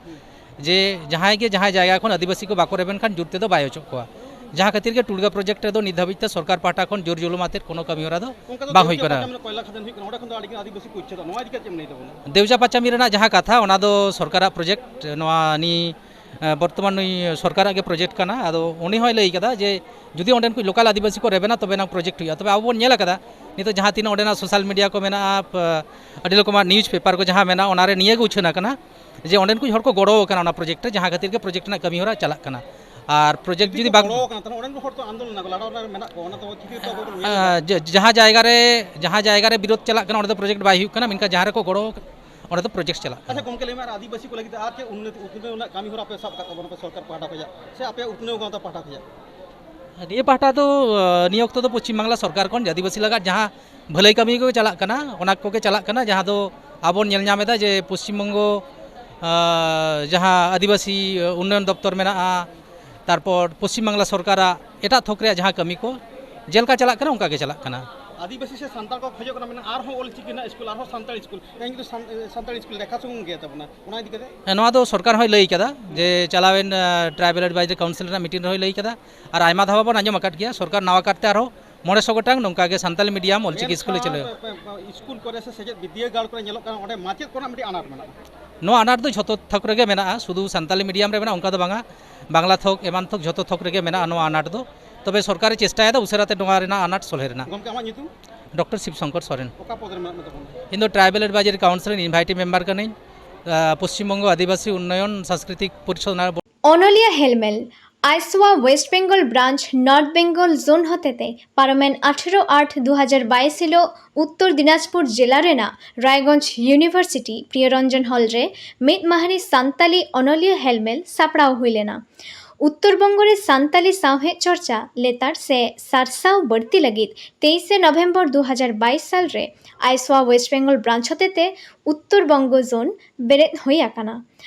ᱡᱮ ᱡᱟᱦᱟᱸᱭ ᱜᱮ ᱡᱟᱦᱟᱸᱭ ᱡᱟᱭᱜᱟ ᱠᱷᱚᱱ ᱟᱹᱫᱤᱵᱟᱹᱥᱤ ᱠᱚ ᱵᱟᱠᱚ ᱨᱮᱵᱮᱱ ᱠᱷᱟᱱ ᱡᱳᱨ ᱛᱮᱫᱚ ᱵᱟᱭ ᱚᱪᱚᱜ ᱠᱚᱣᱟ᱾ ᱡᱟᱦᱟᱸ ᱠᱷᱟᱹᱛᱤᱨ ᱜᱮ ᱴᱩᱲᱜᱟ ᱯᱨᱚᱡᱮᱠᱴ ᱨᱮᱫᱚ ᱱᱤᱛ ᱫᱷᱟᱹᱵᱤᱡ ᱛᱮ ᱥᱚᱨᱠᱟᱨ ᱯᱟᱦᱴᱟ ᱠᱷᱚᱱ ᱡᱳᱨ ᱡᱩᱞᱩᱢ ᱟᱛᱮᱫ ᱠᱳᱱᱳ ᱠᱟᱹᱢᱤ ᱦᱚᱨᱟ ᱫᱚ ᱚᱱᱠᱟ ᱫᱚ ᱵᱟᱝ ᱦᱩᱭ ᱫᱮᱣᱡᱟ ᱠᱟᱱᱟ᱾ ᱯᱟᱪᱟᱢ ᱨᱮ ᱠᱚᱭᱞᱟ ᱠᱷᱟᱫᱟᱱ ᱦᱩᱭᱩᱜ ᱠᱟᱱᱟ, ᱚᱸᱰᱮ ᱠᱷᱚᱱ ᱫᱚ ᱟᱹᱰᱤᱜᱟᱱ ᱟᱹᱫᱤᱵᱟᱹᱥᱤ ᱠᱚ ᱩᱪᱪᱷᱮᱫᱚᱜ, ᱱᱚᱣᱟ ᱤᱫᱤ ᱠᱟᱛᱮ ᱪᱮᱫ ᱮᱢ ᱞᱟᱹᱭ ᱛᱟᱵᱚᱱᱟ? ᱫᱮᱣᱡᱟ ᱯᱟᱪᱟᱢᱤ ᱨᱮᱱᱟᱜ ᱡᱟᱦᱟᱸ ᱠᱟᱛᱷᱟ, ᱚᱱᱟ ᱫᱚ ᱥᱚᱨᱠᱟᱨᱟᱜ ᱯᱨᱚᱡᱮᱠᱴ, ᱱᱚᱣᱟ ᱱᱤ, ᱮ, ᱵᱚᱨᱛᱚᱢᱟᱱ ᱱᱩᱭ ᱥᱚᱨᱠᱟᱨᱟᱜ ᱜᱮ ᱯᱨᱚᱡᱮᱠᱴ ᱠᱟᱱᱟ᱾ ᱟᱫᱚ ᱩᱱᱤ ᱦᱚᱸᱭ ᱞᱟᱹᱭ ᱠᱟᱫᱟ ᱡᱮ ᱡᱩᱫᱤ ᱚᱸᱰᱮᱱ ᱠᱚ ᱞᱳᱠᱟᱞ ᱟᱹᱫᱤᱵᱟᱹᱥᱤ ᱠᱚ ᱨᱮᱵᱮᱱᱟ, ᱛᱚᱵᱮ ᱮᱱᱟᱝ ᱯᱨᱚᱡᱮᱠᱴ ᱦᱩᱭᱩᱜᱼᱟ᱾ ᱛᱚᱵᱮ ᱟᱵᱚ ᱵᱚᱱ ᱧᱮᱞ ᱠᱟᱫᱟ, ᱱᱤᱛᱚᱜ ᱡᱟᱦᱟᱸ ᱛᱤᱱᱟᱹᱜ ᱚᱸᱰᱮᱱᱟᱜ ᱥᱳᱥᱟᱞ ᱢᱤᱰᱤᱭᱟ ᱠᱚ ᱢᱮᱱᱟᱜᱼᱟ, ᱯ-, ᱟᱹᱰᱤ ᱨᱚᱠᱚᱢᱟᱜ ᱱᱤᱭᱩᱡᱽ ᱯᱮᱯᱟᱨ ᱠᱚ ᱡᱟᱦᱟᱸ ᱢᱮᱱᱟᱜᱼᱟ, ᱚᱱᱟᱨᱮ ᱱᱤᱭᱟᱹ ᱜᱮ ᱩᱪᱷᱟᱹᱱ ᱟᱠᱟᱱᱟ ᱡᱮ ᱚᱸᱰᱮᱱ ᱠᱚ ᱦᱚᱲ ᱠᱚ ᱜᱚᱲᱚ ᱟᱠᱟᱱᱟ ᱚᱱᱟ ᱯᱨᱚᱡᱮᱠᱴ ᱨᱮ, ᱡᱟᱦᱟᱸ ᱠᱷᱟᱹᱛᱤᱨ ᱜᱮ ᱯᱨᱚᱡᱮᱠᱴ ᱨᱮᱱᱟᱜ ᱠᱟᱹᱢᱤ ᱦᱚᱨᱟ ᱪᱟᱞᱟᱜ ᱠᱟᱱᱟ᱾ ᱟᱨ ᱯᱨᱚᱡᱮᱠᱴ ᱡᱩᱫᱤ ᱡᱩᱫᱤ ᱠᱚ ᱵᱟᱝ ᱜᱚᱲᱚ ᱟᱠᱟᱱᱟ, ᱛᱟᱦᱚᱞᱮ ᱚᱸᱰᱮᱱ ᱠᱚ ᱦᱚᱲ ᱛᱚ ᱟᱱᱫᱳᱞᱚᱱ ᱟᱠᱚ, ᱞᱟᱲᱟᱣ ᱨᱮ ᱢᱮᱱᱟᱜ ᱠᱚᱣᱟ, ᱚᱱᱟ ᱫᱚ ᱪᱤᱠᱟᱹ ᱛᱮ ᱟᱵᱚ ᱵᱚᱱ ᱧᱮᱞ ᱮᱫᱟ? ᱟᱸ, ᱡᱟ-, ᱡᱟᱦᱟᱸ ᱡᱟᱭᱜᱟ ᱨᱮ, ᱡᱟᱦᱟᱸ ᱡᱟᱭᱜᱟ ᱨᱮ ᱵᱤᱨᱳᱫᱷ ᱪᱟᱞᱟᱜ ᱠᱟᱱᱟ, ᱚᱸᱰᱮ ᱫᱚ ᱯᱨᱚᱡᱮᱠᱴ ᱵᱟᱭ ᱦᱩᱭᱩᱜ ᱠᱟᱱᱟ, ᱢᱮᱱᱠᱷᱟᱱ ᱡᱟᱦᱟᱸ ᱨᱮᱠᱚ ᱜᱚᱲᱚ ᱟᱠᱟᱱᱟ, ᱚᱸᱰᱮ ᱫᱚ ᱯᱨᱚᱡᱮᱠᱴ ᱪᱟᱞᱟᱜ ᱟᱪᱪᱷᱟ, ᱠᱟᱱᱟ᱾ ᱜᱚᱢᱠᱮ, ᱞᱟᱹᱭ ᱢᱮ, ᱟᱨ ᱟᱹᱫᱤᱵᱟᱹᱥᱤ ᱠᱚ ᱞᱟᱹᱜᱤᱫ ᱛᱮ ᱟᱨ ᱪᱮᱫ ᱩᱱᱱᱚᱛᱤ, ᱩᱛᱱᱟᱹᱣ ᱨᱮᱱᱟᱜ ᱠᱟᱹᱢᱤ ᱦᱚᱨᱟ ᱯᱮ ᱥᱟᱵ ᱠᱟᱜ ᱛᱟᱵᱚᱱᱟ ᱯᱮ ᱥᱚᱨᱠᱟᱨ ᱯᱟᱦᱴᱟ ᱠᱷᱚᱱᱟᱜ ᱥᱮ ᱟᱯᱮᱭᱟᱜ ᱩᱛᱱᱟᱹᱣ ᱜᱟᱶᱛᱟ ᱯᱟᱦᱴᱟ ᱠᱷᱚᱱᱟᱜ? ᱱᱤᱭᱟᱹ ᱯᱟᱦᱴᱟ ᱫᱚ, ᱟᱸ, ᱱᱤᱭᱟᱹ ᱚᱠᱛᱚ ᱫᱚ ᱯᱚᱥᱪᱤᱢ ᱵᱟᱝᱞᱟ ᱥᱚᱨᱠᱟᱨ ᱠᱷᱚᱱ ᱟᱹᱫᱤᱵᱟᱹᱥᱤ ᱞᱟᱹᱜᱤᱫ ᱡᱟᱦᱟᱸ ᱵᱷᱟᱹᱞᱟᱹᱭ ᱠᱟᱹᱢᱤ ᱠᱚᱜᱮ ᱪᱟᱞᱟᱜ ᱠᱟᱱᱟ, ᱚᱱᱟ ᱠᱚᱜᱮ ᱪᱟᱞᱟᱜ ᱠᱟᱱᱟ, ᱡᱟᱦᱟᱸ ᱫᱚ ᱟᱵᱚ ᱵᱚᱱ ᱧᱮᱞ ᱧᱟᱢ ᱮᱫᱟ ᱡᱮ ᱯᱚᱥᱪᱤᱢ ᱵᱚᱝᱜᱚ, ᱟᱸ, ᱡᱟᱦᱟᱸ ᱟᱹᱫᱤᱵᱟᱹᱥᱤ ᱩᱱᱱᱚᱭᱚᱱ ᱫᱚᱯᱛᱚᱨ ᱢᱮᱱᱟᱜᱼᱟ, ᱛᱟᱨᱯᱚᱨ ᱯᱚᱥᱪᱤᱢ ᱵᱟᱝᱞᱟ ᱥᱚᱨᱠᱟᱨᱟᱜ ᱮᱴᱟᱜ ᱛᱷᱚᱠ ᱨᱮᱭᱟᱜ ᱡᱟᱦᱟᱸ ᱠᱟᱹᱢᱤ ᱠᱚ ᱡᱮᱞᱮᱠᱟ ᱪᱟᱞᱟᱜ ᱠᱟᱱᱟ, ᱚᱱᱠᱟ ᱜᱮ ᱪᱟᱞᱟᱜ ᱠᱟᱱᱟ᱾ ᱟᱹᱫᱤᱵᱟᱹᱥᱤ ᱥᱮ ᱥᱟᱱᱛᱟᱲ ᱠᱚ ᱠᱷᱚᱡᱚᱜ ᱠᱟᱱᱟ, ᱢᱮᱱᱟ ᱟᱨᱦᱚᱸ ᱚᱞ ᱪᱤᱠᱤ ᱨᱮᱱᱟᱜ ᱥᱠᱩᱞ, ᱟᱨᱦᱚᱸ ᱥᱟᱱᱛᱟᱲᱤ ᱥᱠᱩᱞ, ᱛᱮᱦᱮᱧ ᱠᱤᱱᱛᱩ ᱥᱟᱱ-, ᱥᱟᱱᱛᱟᱲᱤ ᱥᱠᱩᱞ ᱞᱮᱠᱷᱟ ᱥᱩᱢᱩᱝ ᱜᱮ ᱛᱟᱵᱚᱱᱟ, ᱚᱱᱟ ᱤᱫᱤ ᱠᱟᱛᱮ? ᱦᱮᱸ, ᱱᱚᱣᱟ ᱫᱚ ᱥᱚᱨᱠᱟᱨ ᱦᱚᱸᱭ ᱞᱟᱹᱭ ᱠᱟᱫᱟ ᱡᱮ ᱪᱟᱞᱟᱣᱮᱱ, ᱟᱸ, ᱴᱨᱟᱭᱵᱟᱞ ᱮᱰᱵᱟᱭᱡᱟᱨᱤ ᱠᱟᱣᱩᱱᱥᱤᱞ ᱨᱮᱱᱟᱜ ᱢᱤᱴᱤᱝ ᱨᱮᱦᱚᱸᱭ ᱞᱟᱹᱭ ᱠᱟᱫᱟ, ᱟᱨ ᱟᱭᱢᱟ ᱫᱷᱟᱣ ᱵᱚᱱ ᱟᱸᱡᱚᱢ ᱟᱠᱟᱫ ᱜᱮᱭᱟ, ᱥᱚᱨᱠᱟᱨ ᱱᱟᱣᱟ ᱠᱟᱨᱛᱮ ᱟᱨᱦᱚᱸ ᱢᱚᱬᱮ ᱥᱚ ᱜᱚᱴᱟᱝ ᱱᱚᱝᱠᱟ ᱜᱮ ᱥᱟᱱᱛᱟᱞᱤ ᱢᱤᱰᱤᱭᱟᱢ ᱚᱞᱪᱤᱠᱤ ᱥᱠᱩᱞᱮ ᱪᱟᱹᱞᱩᱭᱟ᱾ ᱢᱮᱱᱠᱷᱟᱱ ᱥᱠᱩᱞ ᱠᱚᱨᱮ ᱥᱮ ᱥᱮᱪᱮᱫ ᱵᱤᱫᱽᱫᱟᱹᱜᱟᱲ ᱠᱚᱨᱮ ᱧᱮᱞᱚᱜ ᱠᱟᱱᱟ, ᱚᱸᱰᱮ ᱢᱟᱪᱮᱫ ᱠᱚᱨᱮᱱᱟᱜ ᱢᱤᱫᱴᱤᱡ ᱟᱱᱟᱴ ᱢᱮᱱᱟᱜᱼᱟ᱾ ᱱᱚᱣᱟ ᱟᱱᱟᱴ ᱫᱚ ᱡᱷᱚᱛᱚ ᱛᱷᱚᱠ ᱨᱮᱜᱮ ᱢᱮᱱᱟᱜᱼᱟ, ᱥᱩᱫᱷᱩ ᱥᱟᱱᱛᱟᱞᱤ ᱢᱤᱰᱤᱭᱟᱢ ᱨᱮ ᱢᱮᱱᱟᱜᱼᱟ ᱚᱱᱠᱟ ᱫᱚ ᱵᱟᱝᱟ, ᱵᱟᱝᱞᱟ ᱛᱷᱚᱠ ᱮᱢᱟᱱ ᱛᱷᱚᱠ ᱡᱷᱚᱛᱚ ᱛᱷᱚᱠ ᱨᱮᱜᱮ ᱢᱮᱱᱟᱜᱼᱟ ᱱᱚᱣᱟ ᱟᱱᱟᱴ ᱫᱚ᱾ ᱛᱚᱵᱮ ᱥᱚᱨᱠᱟᱨᱮ ᱪᱮᱥᱴᱟᱭᱮᱫᱟ ᱩᱥᱟᱹᱨᱟ ᱛᱮ ᱱᱚᱣᱟ ᱨᱮᱱᱟᱜ ᱟᱱᱟᱴ ᱥᱚᱞᱦᱮ ᱨᱮᱱᱟᱜ᱾ ᱜᱚᱢᱠᱮ, ᱟᱢᱟᱜ ᱧᱩᱛᱩᱢ? ᱰᱚᱠᱴᱚᱨ ᱥᱤᱵ ᱥᱚᱝᱠᱚᱨ ᱥᱚᱨᱮᱱ᱾ ᱚᱠᱟ ᱯᱚᱫ ᱨᱮ ᱢᱮᱱᱟᱜ ᱢᱮ ᱛᱟᱵᱚᱱᱟ? ᱤᱧ ᱫᱚ ᱴᱨᱟᱭᱵᱟᱞ ᱮᱰᱵᱟᱭᱡᱟᱨᱤ ᱠᱟᱣᱩᱱᱥᱤᱞ ᱨᱮᱱ ᱤᱱᱵᱷᱟᱭᱴᱤ ᱢᱮᱢᱵᱟᱨ ᱠᱟᱹᱱᱟᱹᱧ, ᱟᱸ, ᱯᱚᱥᱪᱤᱢ ᱵᱚᱝᱜᱚ ᱟᱹᱫᱤᱵᱟᱹᱥᱤ ᱩᱱᱱᱚᱭᱚᱱ ᱥᱟᱝᱥᱠᱨᱤᱛᱤᱠ ᱯᱚᱨᱤᱥᱚᱫᱽ ᱚᱱᱟ ᱚᱱᱚᱞᱤᱭᱟᱹ ᱦᱮᱞᱢᱮᱞ, ᱟᱭᱥᱣᱟ west Bengal branch north Bengal zone ᱦᱚᱛᱮᱛᱮ ᱯᱟᱨᱚᱢᱮᱱ ᱟᱴᱷᱨᱚ ᱟᱴ ᱫᱩ ᱦᱟᱡᱟᱨ ᱵᱟᱭᱤᱥ ᱦᱤᱞᱳᱜ ᱩᱛᱛᱚᱨ ᱫᱤᱱᱟᱡᱽᱯᱩᱨ ᱡᱮᱞᱟ ᱨᱮᱱᱟᱜ ᱨᱟᱭᱜᱚᱸᱡᱽ ᱤᱭᱩᱱᱤᱵᱷᱟᱨᱥᱤᱴᱤ ᱯᱨᱤᱭᱚᱨᱚᱧᱡᱚᱱ ᱦᱚᱞ ᱨᱮ ᱢᱤᱫ ᱢᱟᱦᱟᱨᱤ ᱥᱟᱱᱛᱟᱞᱤ ᱚᱱᱚᱞᱤᱭᱟᱹ ᱦᱮᱞᱢᱮᱞ ᱥᱟᱯᱲᱟᱣ ᱦᱩᱭ ᱞᱮᱱᱟ᱾ ᱩᱛᱛᱚᱨ ᱵᱚᱝᱜᱚ ᱨᱮ ᱥᱟᱱᱛᱟᱞᱤ ᱥᱟᱶᱦᱮᱫ ᱪᱚᱨᱪᱟ ᱞᱮᱛᱟᱲ ᱥᱮ ᱥᱟᱨᱥᱟᱣ ᱵᱟᱹᱲᱛᱤ ᱞᱟᱹᱜᱤᱫ ᱛᱮᱭᱤᱥᱮ ᱱᱚᱵᱷᱮᱢᱵᱚᱨ ᱫᱩ ᱦᱟᱡᱟᱨ ᱵᱟᱭᱤᱥ ᱥᱟᱞ ᱨᱮ ᱟᱭᱥᱣᱟ ᱳᱭᱮᱥᱴ ᱵᱮᱝᱜᱚᱞ ᱵᱨᱟᱧᱪ ᱦᱚᱛᱮᱛᱮ ᱩᱛᱛᱚᱨ ᱵᱚᱝᱜᱚ ᱡᱳᱱ ᱵᱮᱨᱮᱫ ᱦᱩᱭ ᱟᱠᱟᱱᱟ᱾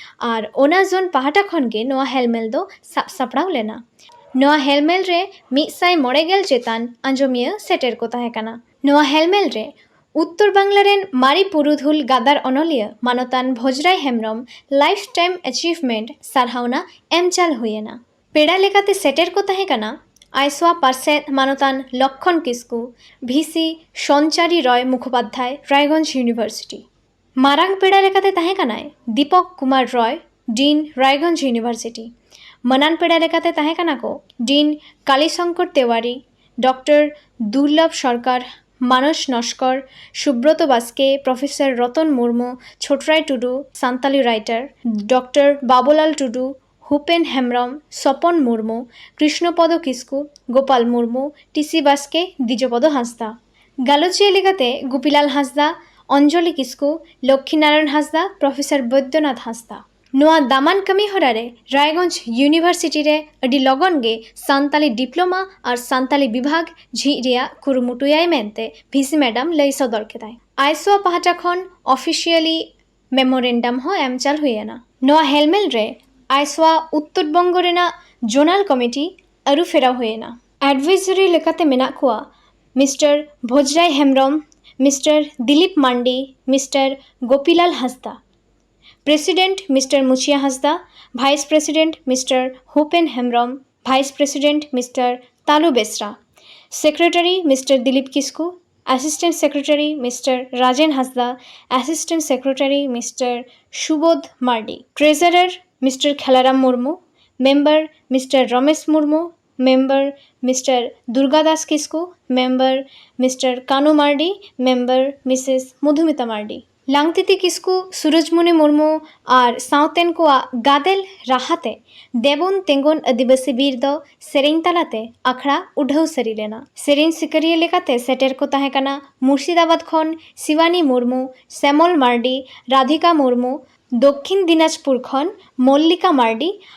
ᱟᱨ ᱚᱱᱟ ᱡᱳᱱ ᱯᱟᱦᱴᱟ ᱠᱷᱚᱱ ᱜᱮ ᱱᱚᱣᱟ ᱦᱮᱞᱢᱮᱞ ᱫᱚ ᱥᱟᱵ ᱥᱟᱯᱲᱟᱣ ᱞᱮᱱᱟ᱾ ᱱᱚᱣᱟ ᱦᱮᱞᱢᱮᱞ ᱨᱮ ᱢᱤᱫ ᱥᱟᱭ ᱢᱚᱬᱮ ᱜᱮᱞ ᱪᱮᱛᱟᱱ ᱟᱸᱡᱚᱢᱤᱭᱟᱹ ᱥᱮᱴᱮᱨ ᱠᱚ ᱛᱟᱦᱮᱸ ᱠᱟᱱᱟ᱾ ᱱᱚᱣᱟ ᱦᱮᱞᱢᱮᱞ ᱨᱮ ᱩᱛᱛᱚᱨ ᱵᱟᱝᱞᱟ ᱨᱮᱱ ᱢᱟᱨᱮ ᱯᱩᱨᱩᱫᱷᱩᱞ ᱜᱟᱫᱟᱨ ᱚᱱᱚᱞᱤᱭᱟᱹ ᱢᱟᱱᱚᱛᱟᱱ ᱵᱷᱚᱡᱽᱨᱟᱭ ᱦᱮᱢᱵᱽᱨᱚᱢ ᱞᱟᱭᱤᱯᱷ ᱴᱟᱭᱤᱢ ᱮᱪᱤᱵᱷᱢᱮᱱᱴ ᱥᱟᱨᱦᱟᱣᱱᱟ ᱮᱢ ᱪᱟᱞ ᱦᱩᱭ ᱮᱱᱟ᱾ ᱯᱮᱲᱟ ᱞᱮᱠᱟᱛᱮ ᱥᱮᱴᱮᱨ ᱠᱚ ᱛᱟᱦᱮᱸ ᱠᱟᱱᱟ ᱟᱭᱥᱣᱟ ᱯᱟᱨᱥᱮᱛ ᱢᱟᱱᱚᱛᱟᱱ ᱞᱚᱠᱠᱷᱚᱱ ᱠᱤᱥᱠᱩ, ᱵᱷᱤᱥᱤ ᱥᱚᱧᱪᱟᱨᱤ ᱨᱚᱭ ᱢᱩᱠᱷᱚᱯᱟᱫᱽᱫᱷᱟᱭ, ᱨᱟᱭᱜᱚᱸᱡᱽ ᱤᱭᱩᱱᱤᱵᱷᱟᱨᱥᱤᱴᱤ᱾ ᱢᱟᱨᱟᱝ ᱯᱮᱲᱟ ᱞᱮᱠᱟᱛᱮ ᱛᱟᱦᱮᱸ ᱠᱟᱱᱟᱭ ᱫᱤᱯᱚᱠ ᱠᱩᱢᱟᱨ ᱨᱚᱭ, ᱰᱤᱱ, ᱨᱟᱭᱜᱚᱸᱡᱽ ᱤᱭᱩᱱᱤᱵᱷᱟᱨᱥᱤᱴᱤ᱾ ᱢᱟᱹᱱᱟᱱ ᱯᱮᱲᱟ ᱞᱮᱠᱟᱛᱮ ᱛᱟᱦᱮᱸ ᱠᱟᱱᱟ ᱠᱚ ᱰᱤᱱ ᱠᱟᱞᱤ ᱥᱚᱝᱠᱚᱨ ᱛᱮᱣᱟᱨᱤ, ᱰᱚᱠᱴᱚᱨ ᱫᱩᱨᱞᱚᱵᱷ ᱥᱚᱨᱠᱟᱨ, ᱢᱟᱱᱚᱥ ᱱᱚᱥᱠᱚᱨ, ᱥᱩᱵᱨᱚᱛᱚ ᱵᱟᱥᱠᱮ, ᱯᱨᱚᱯᱷᱮᱥᱚᱨ ᱨᱚᱛᱚᱱ ᱢᱩᱨᱢᱩ, ᱪᱷᱳᱴᱨᱟᱭ ᱴᱩᱰᱩ, ᱥᱟᱱᱛᱟᱞᱤ ᱨᱟᱭᱴᱟᱨ, ᱰᱚᱠᱴᱚᱨ ᱵᱟᱵᱩᱞᱟᱞ ᱴᱩᱰᱩ, ᱦᱩᱯᱮᱱ ᱦᱮᱢᱵᱨᱚᱢ, ᱥᱚᱯᱚᱱ ᱢᱩᱨᱢᱩ, ᱠᱨᱤᱥᱱᱚᱯᱚᱫᱚ ᱠᱤᱥᱠᱩ, ᱜᱳᱯᱟᱞ ᱢᱩᱨᱢᱩ, ᱴᱤᱥᱤ ᱵᱟᱥᱠᱮ, ᱫᱤᱡᱚᱯᱚᱫᱚ ᱦᱟᱸᱥᱫᱟ᱾ ᱜᱟᱞᱚᱪᱤᱭᱟᱹ ᱞᱮᱠᱟᱛᱮ ᱜᱩᱯᱤᱞᱟᱞ ᱦᱟᱸᱥᱫᱟ, ᱚᱧᱡᱚᱞᱤ ᱠᱤᱥᱠᱩ, ᱞᱚᱠᱠᱷᱤ ᱱᱟᱨᱟᱭᱚᱱ ᱦᱟᱸᱥᱫᱟ, ᱯᱨᱚᱯᱷᱮᱥᱚᱨ ᱵᱳᱭᱫᱚᱱᱟᱛᱷ ᱦᱟᱸᱥᱫᱟ᱾ ᱱᱚᱣᱟ ᱫᱟᱢᱟᱱ ᱠᱟᱹᱢᱤ ᱦᱚᱨᱟ ᱨᱮ ᱨᱟᱭᱜᱚᱸᱡᱽ ᱤᱭᱩᱱᱤᱵᱷᱟᱨᱥᱤᱴᱤ ᱨᱮ ᱟᱹᱰᱤ ᱞᱚᱜᱚᱱ ᱜᱮ ᱥᱟᱱᱛᱟᱞᱤ ᱰᱤᱯᱞᱳᱢᱟ ᱟᱨ ᱥᱟᱱᱛᱟᱞᱤ ᱵᱤᱵᱷᱟᱜᱽ ᱡᱷᱤᱡ ᱨᱮᱭᱟᱜ ᱠᱩᱨᱩᱢᱩᱴᱩᱭᱟᱭ ᱢᱮᱱᱛᱮ ᱵᱷᱤᱥᱤ ᱢᱮᱰᱟᱢ ᱞᱟᱹᱭ ᱥᱚᱫᱚᱨ ᱠᱮᱫᱟᱭ᱾ ᱟᱭᱥᱣᱟ ᱯᱟᱦᱴᱟ ᱠᱷᱚᱱ ᱚᱯᱷᱤᱥᱤᱭᱟᱞᱤ ᱢᱮᱢᱳᱨᱮᱱᱰᱟᱢ ᱦᱚᱸ ᱮᱢ ᱪᱟᱞ ᱦᱩᱭ ᱮᱱᱟ᱾ ᱱᱚᱣᱟ ᱦᱮᱞᱢᱮᱞ ᱨᱮ ᱟᱭᱥᱣᱟ ᱩᱛᱛᱚᱨ ᱵᱚᱝᱜᱚ ᱨᱮᱱᱟᱜ ᱡᱳᱱᱟᱞ ᱠᱚᱢᱤᱴᱤ ᱟᱹᱨᱩ ᱯᱷᱮᱨᱟᱣ ᱦᱩᱭ ᱮᱱᱟ᱾ ᱮᱰᱵᱷᱟᱭᱡᱟᱨᱤ ᱞᱮᱠᱟᱛᱮ ᱢᱮᱱᱟᱜ ᱠᱚᱣᱟ mister Bhojrai Hembrom, mister Dilip Mandi, mister Gopilal Hansda. President mister Muchiya Hansda, vice president mister Hupen Hembrom, vice president mister Talu Besra, secretary mister Dilip Kisku, assistant secretary mister Rajen Hansda, assistant secretary mister Subodh Mardi, treasurer mister Khelaram Murmu, member mister Romes Murmu, member mister Durga Das Kisku, member mister Kanu Mardi, member missus Madhumita Mardi. Langtiti Kisku, Surojmuni Murmu ᱟᱨ ᱥᱟᱶᱛᱮᱱ ᱠᱚᱣᱟᱜ ᱜᱟᱫᱮᱞ ᱨᱟᱦᱟᱛᱮ ᱫᱮᱵᱚᱱ ᱛᱮᱸᱜᱚᱱ ᱟᱹᱫᱤᱵᱟᱹᱥᱤ ᱵᱤᱨ ᱫᱚ ᱥᱮᱨᱮᱧ ᱛᱟᱞᱟᱛᱮ ᱟᱠᱷᱲᱟ ᱩᱰᱷᱟᱹᱣ ᱥᱟᱹᱨᱤ ᱞᱮᱱᱟ᱾ ᱥᱮᱨᱮᱧ ᱥᱤᱠᱟᱹᱨᱤᱭᱟᱹ ᱞᱮᱠᱟᱛᱮ ᱥᱮᱴᱮᱨ ᱠᱚ ᱛᱟᱦᱮᱸ ᱠᱟᱱᱟ ᱢᱩᱨᱥᱤᱫᱟᱵᱟᱫᱽ ᱠᱷᱚᱱ ᱥᱤᱣᱟᱱᱤ ᱢᱩᱨᱢᱩ, ᱥᱮᱢᱚᱞ ᱢᱟᱨᱰᱤ, ᱨᱟᱫᱷᱤᱠᱟ ᱢᱩᱨᱢᱩ, ᱫᱚᱠᱠᱷᱤᱱ ᱫᱤᱱᱟᱡᱽᱯᱩᱨ ᱠᱷᱚᱱ ᱢᱚᱞᱞᱤᱠᱟ ᱢᱟᱨᱰᱤ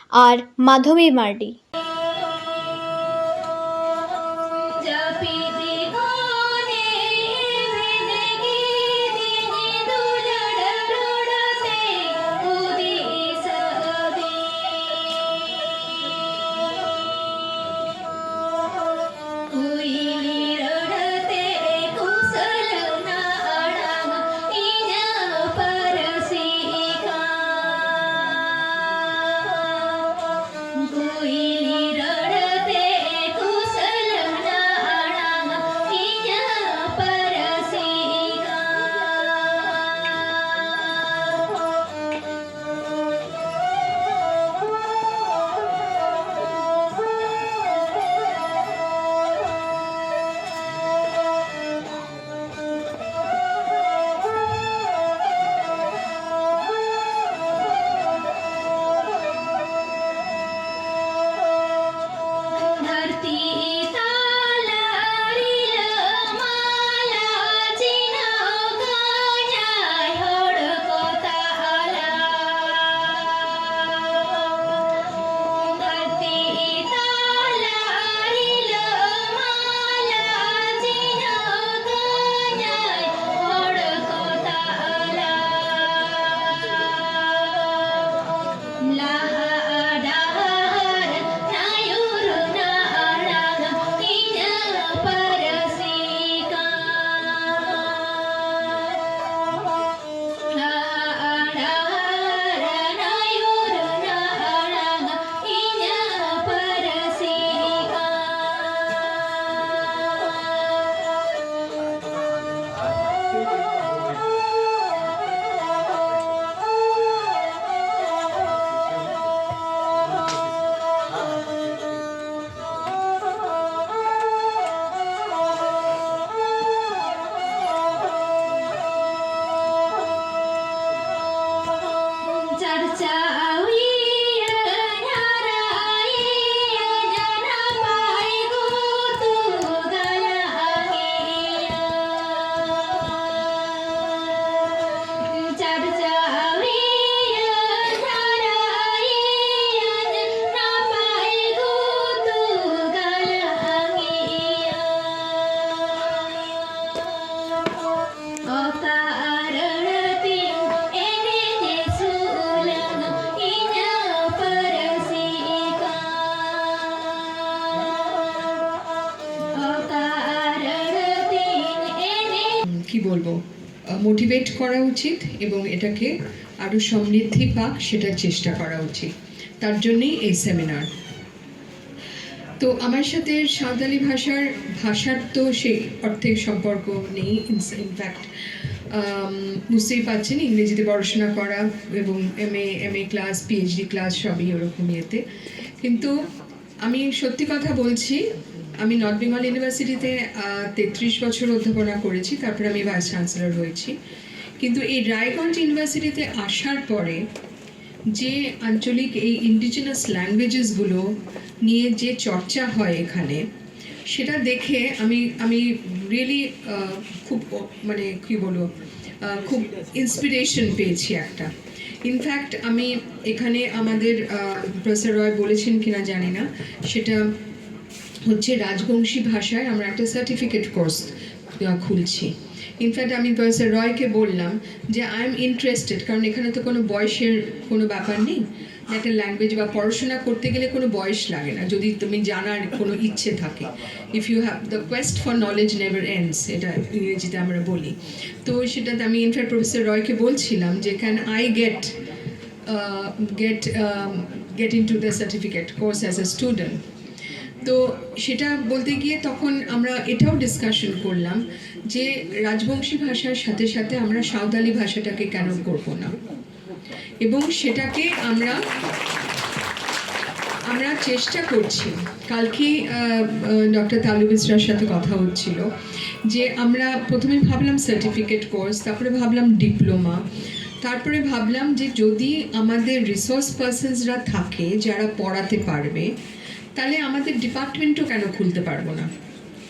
ᱟᱨ ᱢᱟᱫᱷᱚᱵᱤ ᱢᱟᱨᱰᱤ᱾ মোটিভেট করা উচিত এবং এটাকে আরও সমৃদ্ধি পাক, সেটার চেষ্টা করা উচিত। তার জন্যই এই সেমিনার। তো আমার সাথে সাঁওতালি ভাষার, ভাষার তো সেই অর্থে সম্পর্ক নেই। ইনফ্যাক্ট বুঝতেই পারছেন, ইংরেজিতে পড়াশোনা করা এবং M A, M A class, PhD class সবই ওরকম ইয়েতে। কিন্তু আমি সত্যি কথা বলছি, আমি নর্থ বেঙ্গল ইউনিভার্সিটিতে তেত্রিশ বছর অধ্যাপনা করেছি, তারপরে আমি ভাইস চ্যান্সেলর হয়েছি। কিন্তু এই রায়গঞ্জ ইউনিভার্সিটিতে আসার পরে যে আঞ্চলিক এই ইন্ডিজিনাস ল্যাঙ্গুয়েজেসগুলো নিয়ে যে চর্চা হয় এখানে, সেটা দেখে আমি আমি রিয়েলি খুব, মানে, কি বলবো, আহ, খুব ইন্সপিরেশন পেয়েছি একটা। ইনফ্যাক্ট আমি এখানে আমাদের, প্রফেসর রয় বলেছেন কিনা জানি না, সেটা হচ্ছে রাজবংশী ভাষায় আমরা একটা সার্টিফিকেট কোর্স খুলছি। ইনফ্যাক্ট আমি প্রফেসর রয়কে বললাম যে আই এম ইন্টারেস্টেড, কারণ এখানে তো কোনো বয়সের কোনো ব্যাপার নেই। একটা ল্যাঙ্গুয়েজ বা পড়াশোনা করতে গেলে কোনো বয়স লাগে না, যদি তুমি জানার কোনো ইচ্ছে থাকে। If you have, the quest for knowledge never ends, এটা ইংরেজিতে আমরা বলি। তো সেটাতে আমি ইনফ্যাক্ট প্রফেসর রয়কে বলছিলাম যে can I get get get into the certificate course as a student? তো সেটা বলতে গিয়ে তখন আমরা এটাও ডিসকাশন করলাম যে রাজবংশী ভাষার সাথে সাথে আমরা সাঁওতালি ভাষাটাকে কেন করব না, এবং সেটাকে আমরা আমরা চেষ্টা করছি। কালকেই ডক্টর তালু মিশ্রার সাথে কথা হচ্ছিল যে আমরা প্রথমে ভাবলাম সার্টিফিকেট কোর্স, তারপরে ভাবলাম ডিপ্লোমা, তারপরে ভাবলাম যে যদি আমাদের রিসোর্স পার্সনসরা থাকে যারা পড়াতে পারবে, তাহলে আমাদের ডিপার্টমেন্টও কেন খুলতে পারবো না,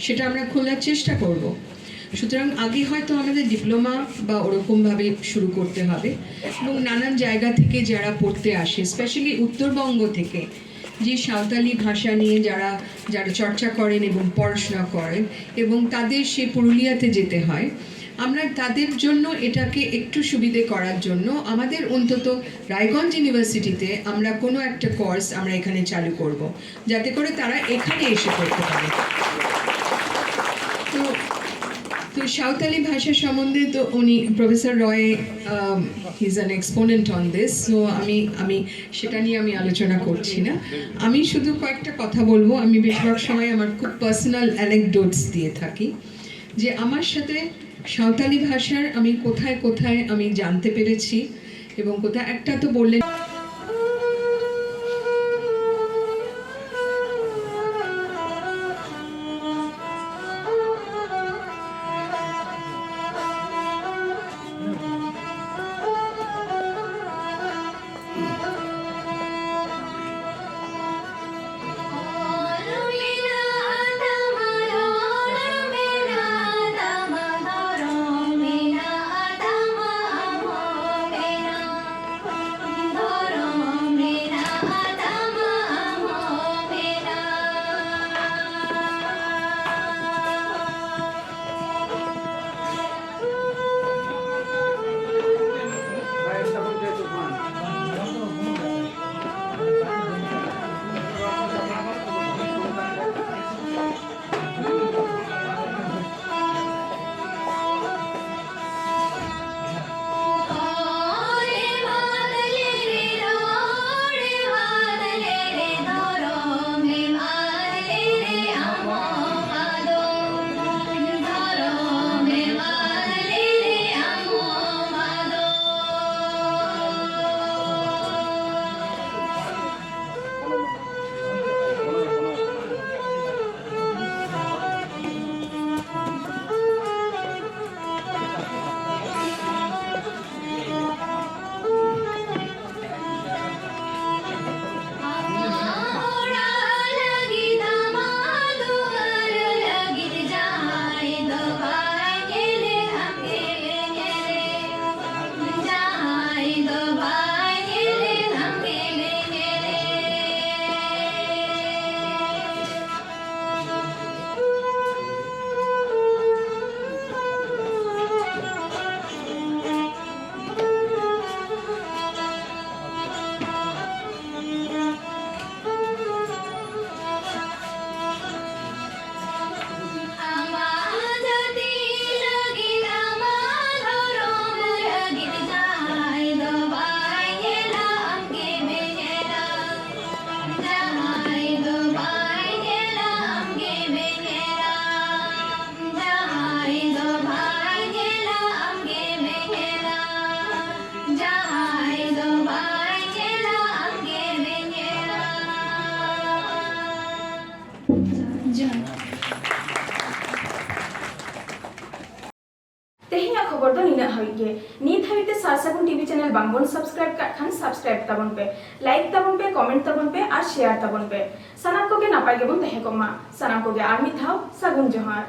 সেটা আমরা খোলার চেষ্টা করব। সুতরাং আগে হয়তো আমাদের ডিপ্লোমা বা ওরকমভাবে শুরু করতে হবে, এবং নানান জায়গা থেকে যারা পড়তে আসে, স্পেশালি উত্তরবঙ্গ থেকে, যে সাঁওতালি ভাষা নিয়ে যারা যারা চর্চা করেন এবং পড়াশোনা করেন এবং তাদের সেই পুরুলিয়াতে যেতে হয়, আমরা তাদের জন্য এটাকে একটু সুবিধে করার জন্য আমাদের অন্তত রায়গঞ্জ ইউনিভার্সিটিতে আমরা কোনো একটা কোর্স আমরা এখানে চালু করব, যাতে করে তারা এখানে এসে পড়তে পারে। তো তো সাঁওতালি ভাষা সম্বন্ধে তো উনি, professor Roy, he is an exponent on this. So আমি আমি সেটা নিয়ে আমি আলোচনা করছি না। আমি শুধু কয়েকটা কথা বলবো। আমি বেশিরভাগ সময় আমার খুব পার্সোনাল অ্যানেকডোটস দিয়ে থাকি, যে আমার সাথে সাঁওতালি ভাষার আমি কোথায় কোথায় আমি জানতে পেরেছি এবং কোথায়, একটা তো বললেন ᱜᱮ᱾ ᱱᱤᱛ ᱦᱟᱹᱵᱤᱡ ᱛᱮ ᱥᱟᱨ ᱥᱟᱹᱜᱩᱱ ᱴᱤᱵᱷᱤ ᱪᱮᱱᱮᱞ ᱵᱟᱝᱵᱚᱱ ᱥᱟᱵᱥᱠᱨᱟᱭᱤᱵ ᱠᱟᱜ ᱠᱷᱟᱱ ᱥᱟᱵᱥᱠᱨᱟᱭᱤᱵ ᱛᱟᱵᱚᱱ ᱯᱮ, ᱞᱟᱭᱤᱠ ᱛᱟᱵᱚᱱ ᱯᱮ, ᱠᱚᱢᱮᱱᱴ ᱛᱟᱵᱚᱱ ᱯᱮ ᱟᱨ ᱥᱮᱭᱟᱨ ᱛᱟᱵᱚᱱ ᱯᱮ᱾ ᱥᱟᱱᱟᱢ ᱠᱚᱜᱮ ᱱᱟᱯᱟᱭ ᱜᱮᱵᱚᱱ ᱛᱟᱦᱮᱸ ᱠᱚᱜ ᱢᱟ᱾ ᱥᱟᱱᱟᱢ ᱠᱚᱜᱮ ᱟᱨ ᱢᱤᱫ ᱫᱷᱟᱣ ᱥᱟᱹᱜᱩᱱ ᱡᱚᱦᱟᱨ᱾